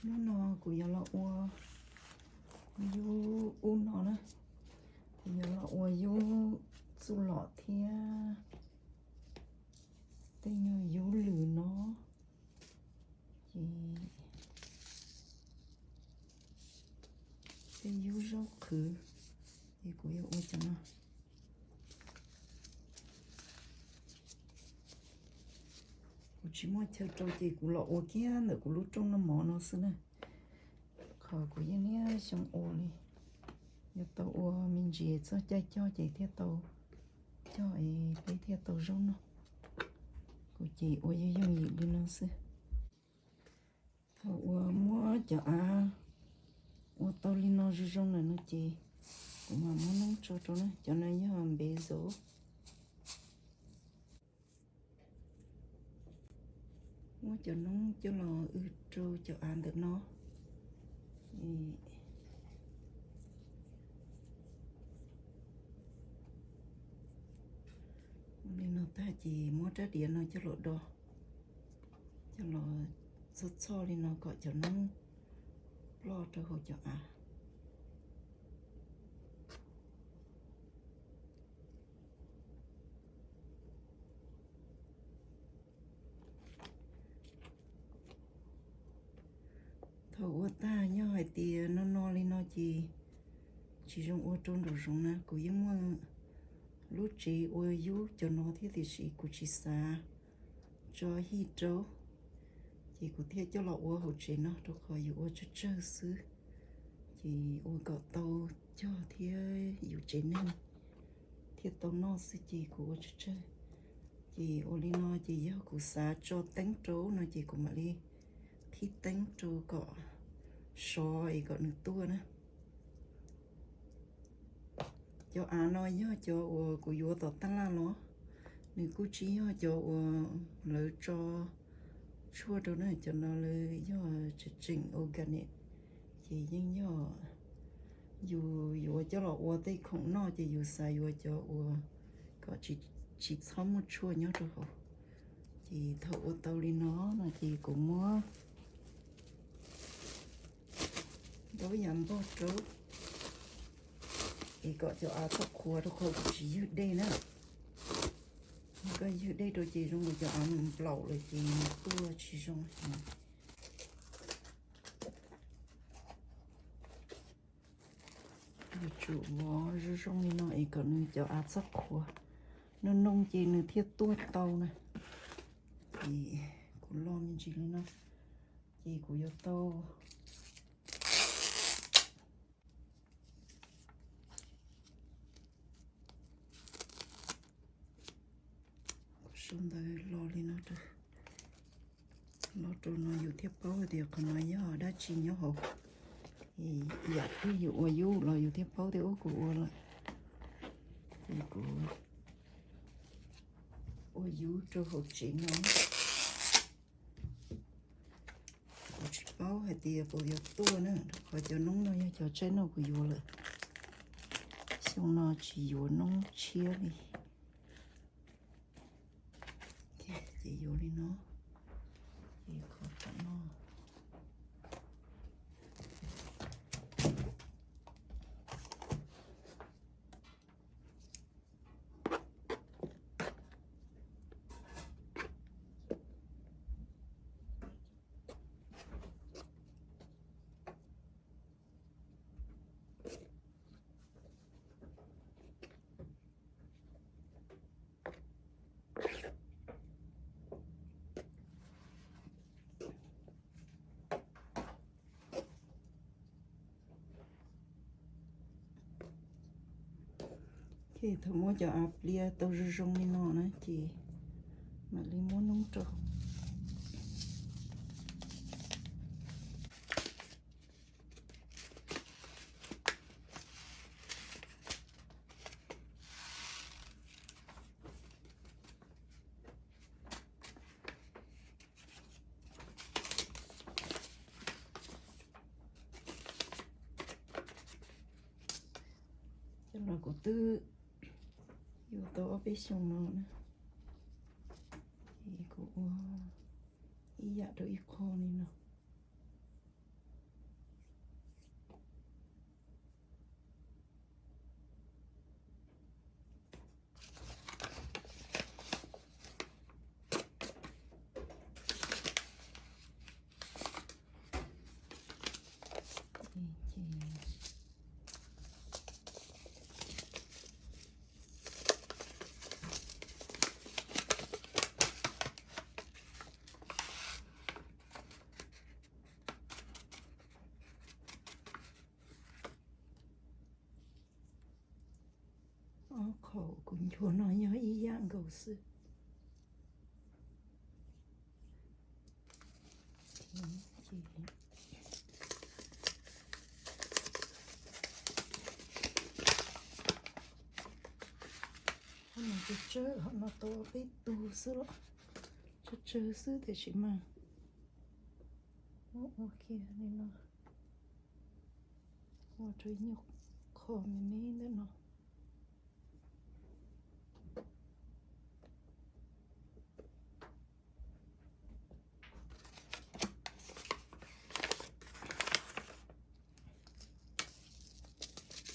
Hnub no kuv yuav los ua yub ub no na, kuv yuav los ua yub txuj lom thiab tej nyuag yub lwm no, ces tej yub zaub qhwv, ces kuv yuav ua cov no. Kuv tsis muaj chaw rau ces kuv los ua kiag ntawm kuv lub rooj noj mov no xwb na. Qhov kuv yeej niaj xyoo ua li, yuav tau ua me ntsis txoj caij coj ces thiaj tau coj es peb thiaj tau zaub noj. Kuv ces ua yooj yooj yim li no xwb. Thaum uas muab cov av ua tau li no zoo zoo lawm no ces kuv mam muab noob tso rau na. Cov no yog basil. Muab cov noob coj los wb rau cov av ntawm no. Ua li no tag ces muab rab diav no coj los do, coj los txhoj txhoj li no kom cov noob ploj rau hauv cov av. Thaum ua tag, yog hais tias no no li no ces tsis zoo ua rau nraum zoov na. Kuv yeej muaj lub tsev ua yub cov no thiab tiam sis kuv tsis xav tso hij rau, ces kuv thiaj coj los ua hauv tsev no rau qhov yus ua tsawg tsawg xwb, ces ua kom tau cog thiab yus tsev neeg thiaj tau noj xwb ces kuv ua tsawg tsawg. Ces ua li no ces yog kuv xav tso teeb rau no ces kuv mam li thib teeb rau kom sov es kom nws tuaj na. Cov av no yog cov uas kuv yuav tom taj laj los, nws kuj tsis yog cov uas lawv tso tshuaj rau na. Cov no lawv yog tseem tseem organic, ces yeej yog yus yuav coj los ua tej khoom noj ces yus xav yuav cov uas kom tsis txhob muaj tshuaj nyob rau hauv. Ces thaum ua tau li no no ces kuv muab rau yav npog rau es kom cov av txhob qhuav rau qhov kuv tsis ywg dej na. Koj ywg dej rau ces zoo li cov av nplaum lawm ces nws tuaj tsis zoo. Yuav tsum vov zoo zoo li no es kom nws cov av txhob qhuav. Nws noog ces nws thiaj tuaj tau na. Ces kuv lo me ntsis li no, ces kuv yuav tau sau ntawv lo li no rau, lo rau no yus thiaj paub hais tias qhov no yog dab tsi nyob hauv. Yam twg yus ua yub los yus thiaj paub tias ub kuv ua lawm. Ces kuv ua yub rau hauv tsev no. Kuv tsis paub hais tias puas yuav tuaj na, rau qhov cov noob no yog cov tsaib no kuv yuav lawm. Xyoo no tsis yuav noob tshiab li. Ces yuav li no, ces qhov tom no. Ces thaum muab cov av plias tau zoo zoo li no na ces mam li muab noob rau. Cov no kuv twb yuav tau ob peb xyoos no na, ces kuv ua ib yam rau ib qho li no. Nchuav no yog ib yam nkaus xwb. Qhov no tsawg tsawg, qhov no tau peb tug xwb los tsawg tsawg xwb tiam sis mas muab ua kiag li no, ua rau nyuag qho me me ntawm no.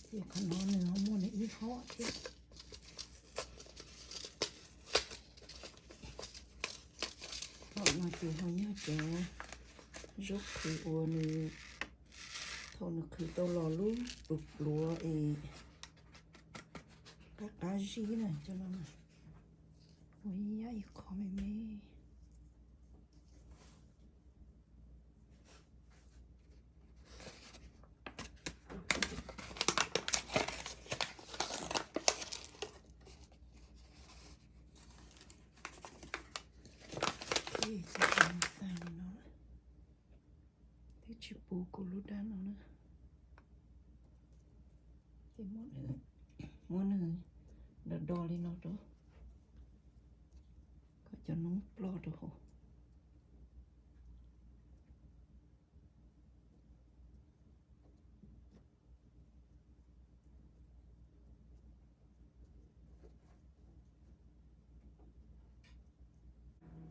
Ces qhov no nws ho muaj nws ib hom thiab. Hom no ces ho yog cov zaub qhwv uas nws, thaum nws qhwv tau los lub pluav pluav es qab qab zib na, cov no ua ib yam ib qho me me. Ces tag li no, twb tsis puv kuv lub dab no na. Ces muab nws do do li no rau, kom cov noob ploj rau hauv.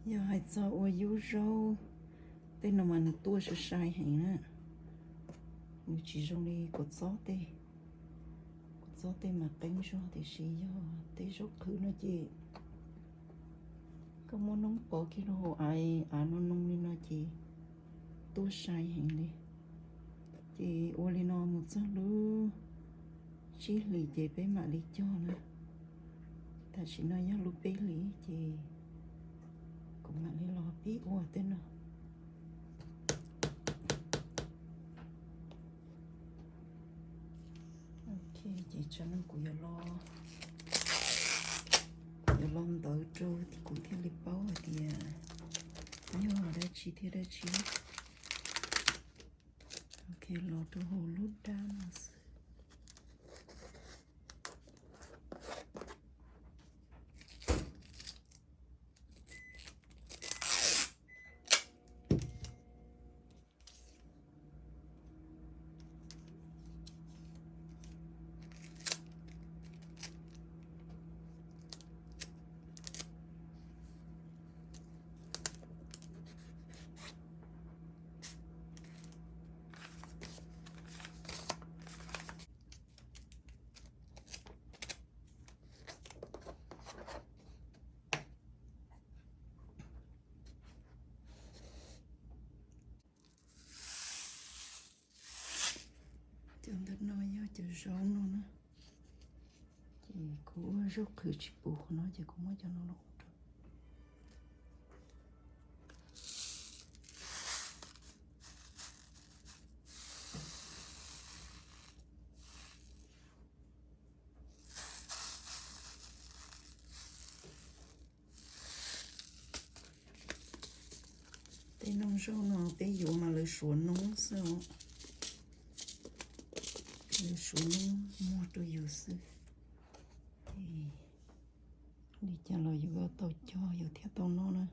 Yog hais txog ua yub zaub, tej no mas nws tuaj sai sai heev na. Nws tsis zoo li kua txob tej. Kua txob tej mas qeeb zog, tiam sis yog tej zaub qhwv no ces koj muab noob pov kiag rau hauv av, av no noo li no ces tuaj sai heev li. Ces ua li no mus txog lub tsib hlis ces peb mam li cog na. Tam sim no yog lub peb hlis ces kuv mam li los pib ua tej no. Ok, ces tsam no kuv yuav los, kuv yuav los ntawv rau kuv thiaj li paub hais tias yog dab tsi thiab dab tsi. Ok, los rau hauv lub dab no xwb. Cov ntawm no yog cov zaub no na. Ces kuv ua zaub qhwv tsis puv qhov no ces kuv muab cov no los ua rau. Tej noob zaub no peb yuav mas lawv suav noob xwb os. Lawv suav noob muag rau yus xwb. Li cas los yus yuav tau cog yus thiaj tau noj na.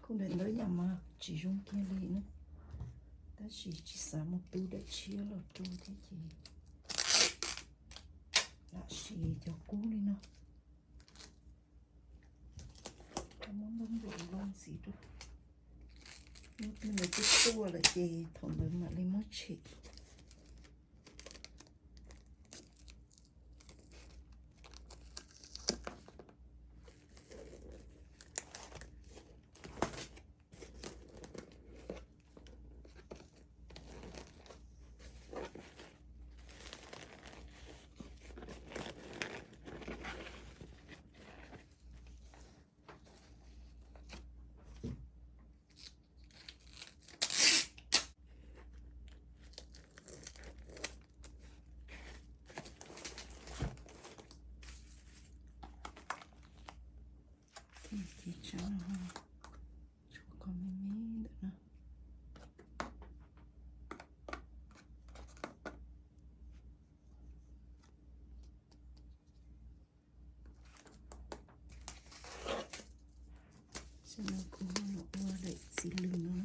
Kuv daim ntawv yam mas tsis zoo kiag li na, tab sis tsis xav mus tu daim tshiab los rau thiab ces lam siv cov kub li no. Muab nplooj nplooj ntxiv rau. Lub twg ntawd twb tuaj lawm ces thaum ntawd mam li muab tshem. Ces tsab no tshuav qhov me me ntawm no. Xyov no kuv ho los ua daim txiv lws no,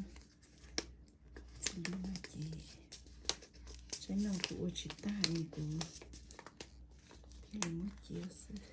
txiv lws no ces tsaib no kuv ua tsis tag es kuv thiaj li muab cia xwb.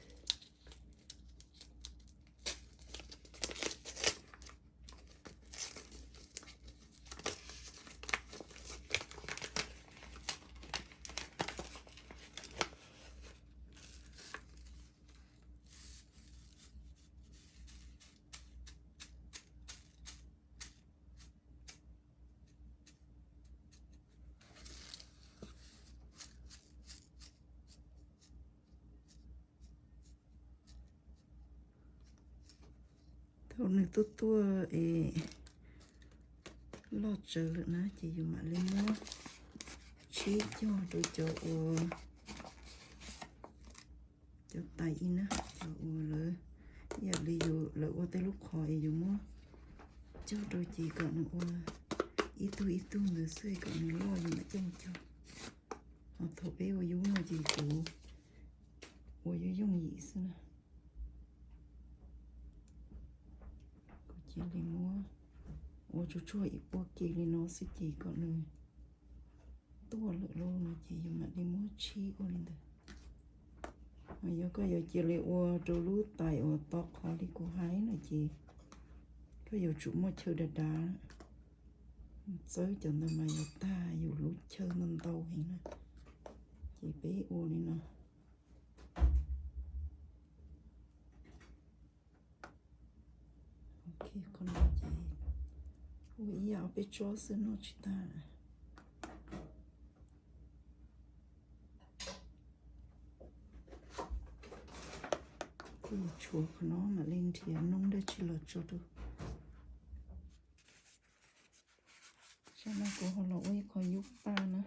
Thaum nws tuaj tuaj es loj tsawv lawm na ces yus mam li muab tsib cog rau cov uas cov tais ib na, cov uas lawv ib yam li yus lawv ua tej lub qhov es yus muab cog rau ces kom nws ua ib tug ib tug ntawd xwb kom nws loj yus mam coj mus cog. Ho thaum peb ua yub no ces kuv ua yooj yooj yim xwb na. Kuv cia li muab ua tsuag tsuag ib puag ke li no xwb ces kom nws tuaj lawm lauj no ces yus mam li muab tsib ua li ntawd. Ho yog koj yuav cia li ua rau lub tais uas to qhov li kuv hais no ces koj yuav tsum muaj chaw dav dav, txawb cov ntawd mas yuav tag yus lub chaw ntau ntau heev na. Ces peb ua li no. Ok, qhov no ces ua ib yam ob peb tsob xwb noj tsis tag. Kuv tshuav qhov no mam li nrhiav noob dab tsi los tso rau. Tsam no kuv ho los ua ib qho yub paj na,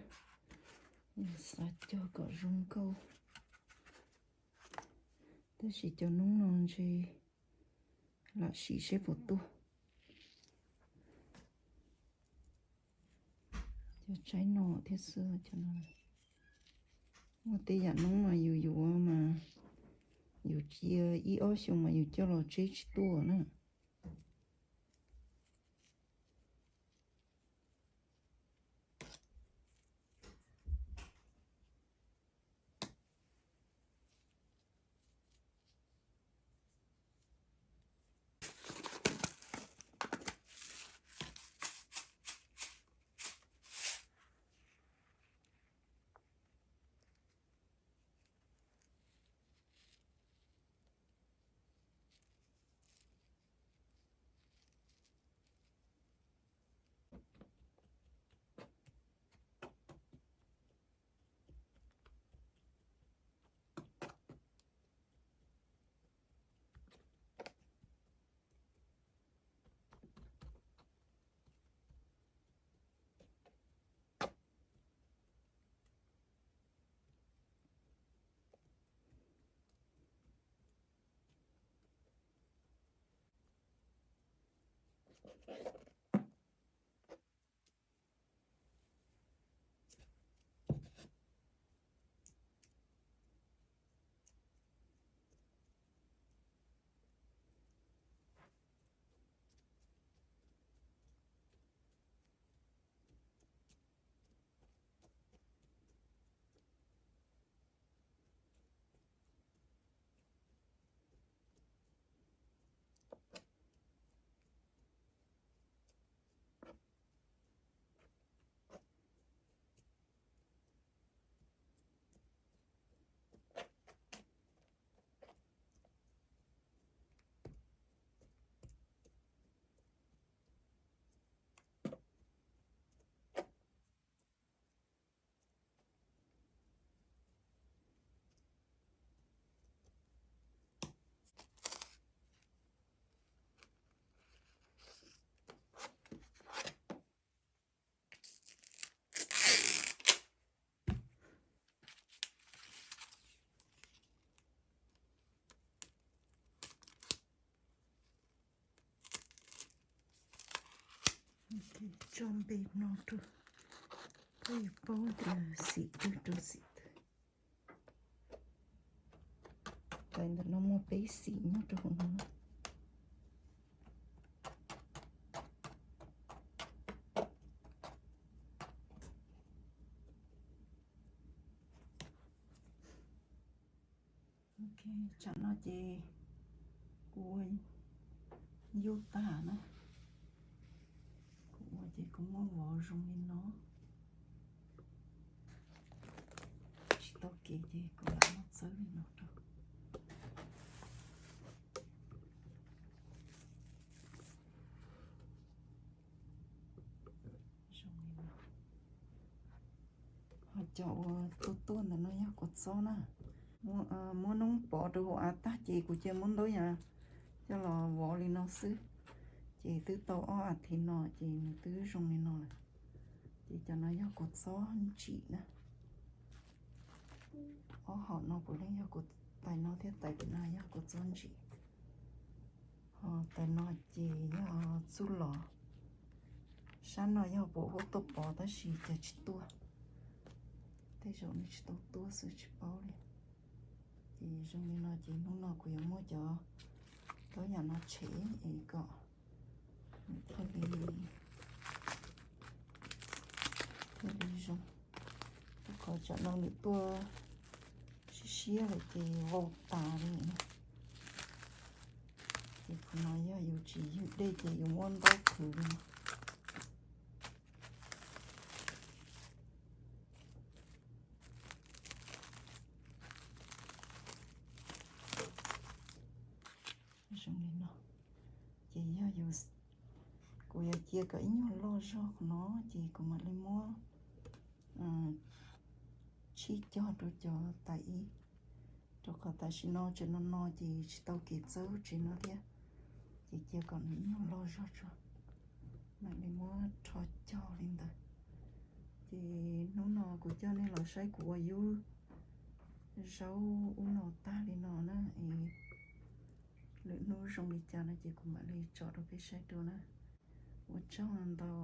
xav cog kom zoo nkauj. Tab sis cov noob no ntshe lam sim seb puas tuaj. Cov tsaib no thiab xwb, cov no. Muaj tej yam noob mas yus yuav mas yus cia ib ob xyoo mas yus coj los tseb tsis tuaj na. Tso npe no rau, koj yuav paub tias xim twg rau xim twg. Tais ntawm no muaj peb xim nyob rau hauv no. Ok, tsam no ces kuv ua yub tag na. Kuv ua ces kuv muab vov zoo li no. Tsis tau kev ces kuv lam muab txawb li no rau. Zoo li no. Ho cov uas tuaj tuaj ntawm no yog kua txob na. Muab noob pov rau hauv av tag ces kuv cia muab ntaub yas coj los vov li no xwb. Ces twb tau ob as thiv no ces nws twb zoo li no lawm. Ces cov no yog kua txob ntsim na. Ob hom no puav leej yog kua, tais no thiab tais pem no yog kua txob ntsim. Ho tais no ces yog txuj lom. Sab no yog puas huab tuaj pov tab sis cas tsis tuaj. Tej zaum nws tsis tau tuaj xwb tsis paub li. Ces zoo li no ces hnub no kuv yuav muab cov ntaub yas no tshem es kom nws thiaj li, thiaj li zoo. Rau qhov tsam no nws tuaj siab siab lawm ces vau tas li. Ces qhov no yog yus tsis ywg dej ces yus muab ntaub qhwv li no. Zoo li no. Ces yog yus, kuv yuav cia kom ib nyuag loj zog qhov no ces kuv mam li muab tshib cog rau cov tais ib, rau qhov tam sim no tseem no no ces tsis tau kev txawb tsev no thiab. Ces cia kom nws ib nyuag loj zog tso, mam li muab rho cog li ntawd. Ces hnub no kuv coj nej los saib kuv ua yub zaub ub no tag li no na, es lwm hnub zoo li cas no ces kuv mam li tso rau peb saib dua na. Ua tsaug ntau.